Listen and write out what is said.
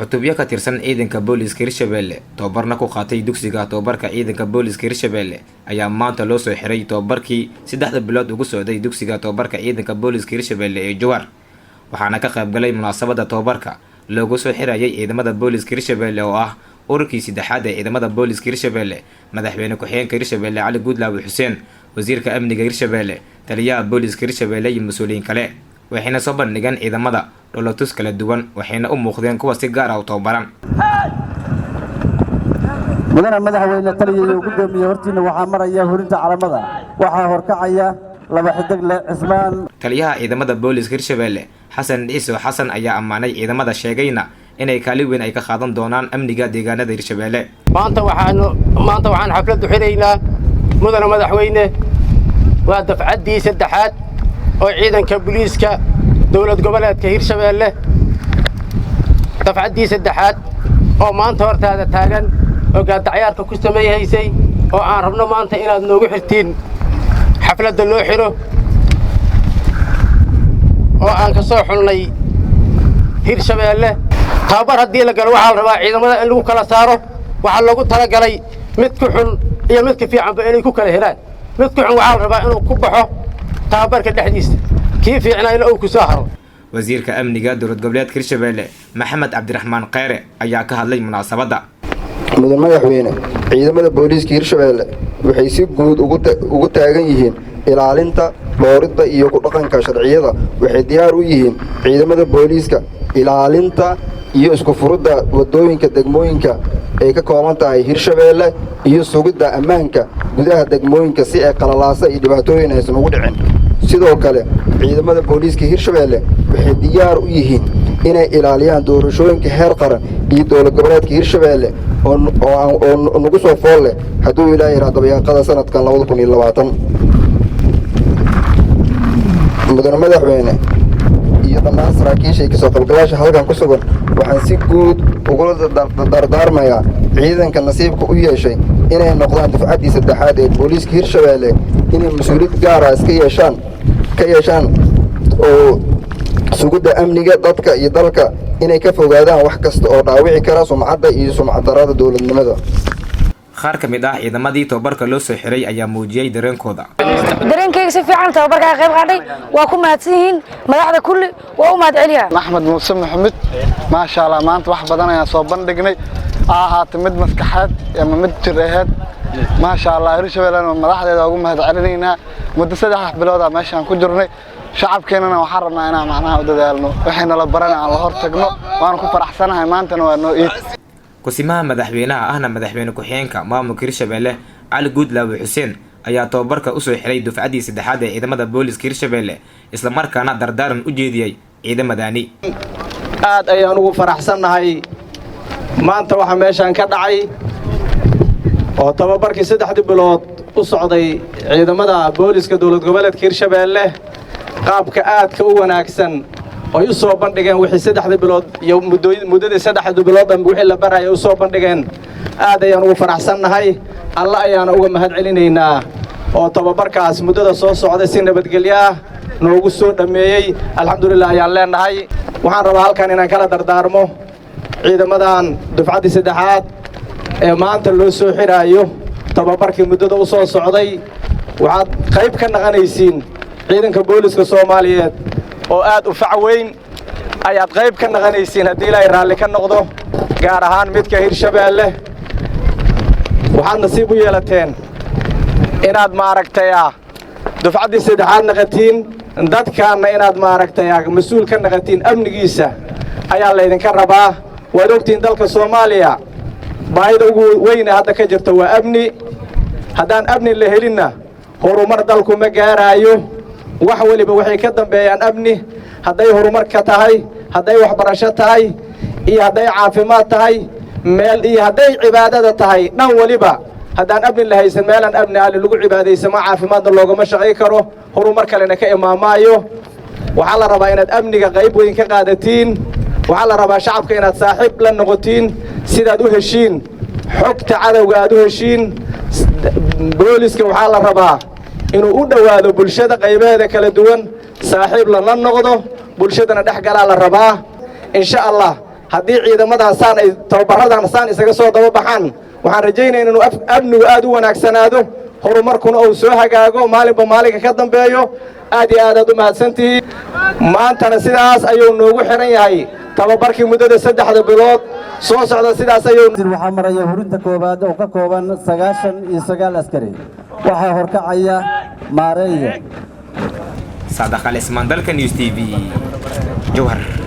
Cutubyo ka tirsan ciidanka booliiska Hirshabelle, tababarna ku qaatay dugsiga tababarka ciidanka booliiska Hirshabelle, ayaa maanta loo soo xiray tababarkii 3da bilood ugu socday dugsiga tababarka ciidanka booliiska Hirshabelle ee Jowhar. Waxaana ka qaybgalay munaasabada tababarka loogu soo xirayay ciidamada booliiska Hirshabelle, oo ah ururkii saddexaad ee ciidamada booliiska Hirshabelle, madaxweyne ku-xigeenka Hirshabelle Cali Guudlaawe Xuseen, wasiirka amniga Hirshabelle, taliyaha booliiska Hirshabelle iyo mas-uuliyiin kale. Waxayna soo bandhigeen ciidamada dholotus kala duwan, waxayna u muuqdeen kuwa si gaar ah u tababaran. Mudane madaxweyne, taliya iyo gudoomiye, hortiina waxaa maraya hurinta calamada. Waxaa horkacaya laba xidigle Cismaan. Taliyaha ciidamada booliiska Hirshabelle Xasan Ciise Xasan ayaa ammaanay ciidamada, sheegayna inay kaalin weyn ay ka qaadan doonaan amniga deegaanada Hirshabelle. Maanta waxaan xafladdu xidhaynaa, mudane madaxweyne, waa dafcaddii saddexaad oo ciidanka booliiska dowlad goboleedka Hirshabeelle, dafcaddii saddexaad oo maanta hortaada taagan oo gaadacyaarka ku samayhaysay, oo aan rabno maanta inaad noogu xirtiin xafladda loo xidho, oo aan ka soo xulnay Hirshabeelle. Tababar haddii la galo, waxaa la rabaa ciidamada in lagu kala saaro. Waxaa loogu talagalay mid ku xun iyo midka fiicanba inay ku kala helaan. Mid ku xun waxaa la rabaa inuu ku baxo tababarka dhexdiisa, kii fiicnayna uu ku soo haro. Wasiirka amniga dowlad goboleedka Hirshabelle Maxamed Cabdiraxmaan Kheyre ayaa ka hadlay munaasabadda. Mudan madaxweyne, ciidamada booliiska Hirshabelle waxay si guud ugu taagan yihiin ilaalinta, dhowridda iyo ku dhaqanka sharciyada. Waxay diyaar u yihiin ciidamada booliiska ilaalinta iyo isku furidda waddooyinka degmooyinka ay ka kooban tahay Hirshabeelle iyo sugidda ammaanka gudaha degmooyinka, si ay qalalaasa iyo dhibaatooyin aysan ugu dhicin. Sidoo kale, ciidamada booliiska Hirshabeelle waxay diyaar u yihiin inay ilaaliyaan doorashooyinka heer qaran iyo dowlad goboleedka Hirshabeelle oo nagu soo fool leh, hadduu Ilaah yidhaa, dabayaaqada sanadkan 2020. Mudane madaxweyne iyo dhammaan saraakiisha iyo kasoo qaybgalayaasha halkan ku sugan, waxaan si guud ugula dardaarmayaa ciidanka nasiibka u yeeshay inay noqdaan dufcaddii saddexaad ee booliiska Hirshabeelle inay mas-uuliyad gaara iska yeeshaan ka yeeshaan oo sugidda amniga dadka iyo dalka, inay ka fogaadaan wax kasta oo dhaawici kara sumcadda iyo sumcaddarrada dowladnimada. Qaar ka mid ah ciidamadii tababarka loo soo xiray ayaa muujiyey dareenkooda. Dareenkayga si fiican, tababarkaa qayb qaadhay. Waa ku mahadsan yihiin madaxda kulli, waa u mahad celiyaa. Axmed Muuse Maxamed. Maasha Allah, maanta wax badan ayaan soo bandhignay, ha ahaata mid maskaxeed ama mid jir aheed. Maasha Allah, Hirshabellena madaxdeeda ugu mahad celinaynaa. Muddo 3 bilooda meeshaan ku jirnay. Shacabkeenana waxaan rabnaa inaan macnaha u dadaalno, waxay nala baran aan la hor tagno. Waana ku faraxsanahay, maantana waa noo iid. Kusimaha madaxweynaha ahna madaxweyne ku-xigeenka maamulka Hirshabelle Cali Guudlaawe Xuseen ayaa tababarka usoo xiray dufcaddii saddexaad ee ciidamada booliiska Hirshabelle, islamarkaana dardaaran u jeediyey ciidamadani. Aad ayaan ugu faraxsannahay maanta waxaa meeshaan ka dhacay oo tababarkii 3dii bilood u socday ciidamada booliiska dowlad goboleedka Hirshabeelle, qaabka aadka u wanaagsan ay u soo bandhigeen wixii 3dii bilood iyo muddadii 3dii bilood dhanbe wixii la baraya u soo bandhigeen. Aad ayaan ugu faraxsannahay. Alla ayaana uga mahad celinaynaa oo tababarkaas muddada soo socday si nabadgelyo ah noogu soo dhammeeyey. Alxamdulilah ayaan leennahay. Waxaan rabaa halkan inaan kala dardaarmo ciidamadan dufcaddii saddexaad ee maanta loo soo xidhaayo tababarkii muddada u soo socday. Waxaad qayb ka naqanaysiin ciidanka booliska Soomaaliyeed oo aad u fac weyn ayaad qayb ka naqanaysiin, haddii Ilaahay raalli ka noqdo, gaar ahaan midka Hirshabeelle. Waxaad nasiib u yeelateen inaad maaragtay dufcaddii saddexaad naqatiin, dadkaanna inaad maaragtay mas-uul ka naqatiin amnigiisa ayaa laydinka rabaa. Waad ogtihiin, dalka Soomaaliya baahida ugu weyne hadda ka jirta waa amni. Haddaan amni la helinna, horumar dalku ma gaaraayo. Wax weliba waxay ka dambeeyaan amni, hadday horumarka tahay, hadday waxbarasho tahay iyo hadday caafimaad tahay meel iyo hadday cibaadada tahay. Dhan weliba haddaan amni la haysan, meelaan amni ali lagu cibaadaysamo, caafimaadna loogama shaqay karo, horumar kalena ka imaamaayo. Waxaa la rabaa inaad amniga qayb weyn ka qaadatiin. Waxaa la rabaa shacabka inaad saaxiib la noqotiin, sidaad u heshiin xogta cadowga aad u heshiin. Booliska waxaa la rabaa inuu u dhowaado bulshada qaybaheeda kala duwan, saaxiib lala noqdo, bulshadana dhex galaa la rabaa, insha Allah. Haddii ciidamadan saan ay tababaradan saan isaga soo daba baxaan, waxaan rajaynayna inuu amnigu aad u wanaagsanaado, horumarkuna uu soo hagaago maalinba maalinka ka dambeeyo. Aad iyo aad aad u mahadsantihiin. Maantana sidaas ayuu noogu xiran yahay tababarkii muddada 3da bilood soo socda, sidaas ayuu. Waxaa maraya hurinta koowaad oo ka kooban 99 askari. Waxaa horkacaya Maareeye. Saadaqal Ismaan, Dalka News TV, Jowhar.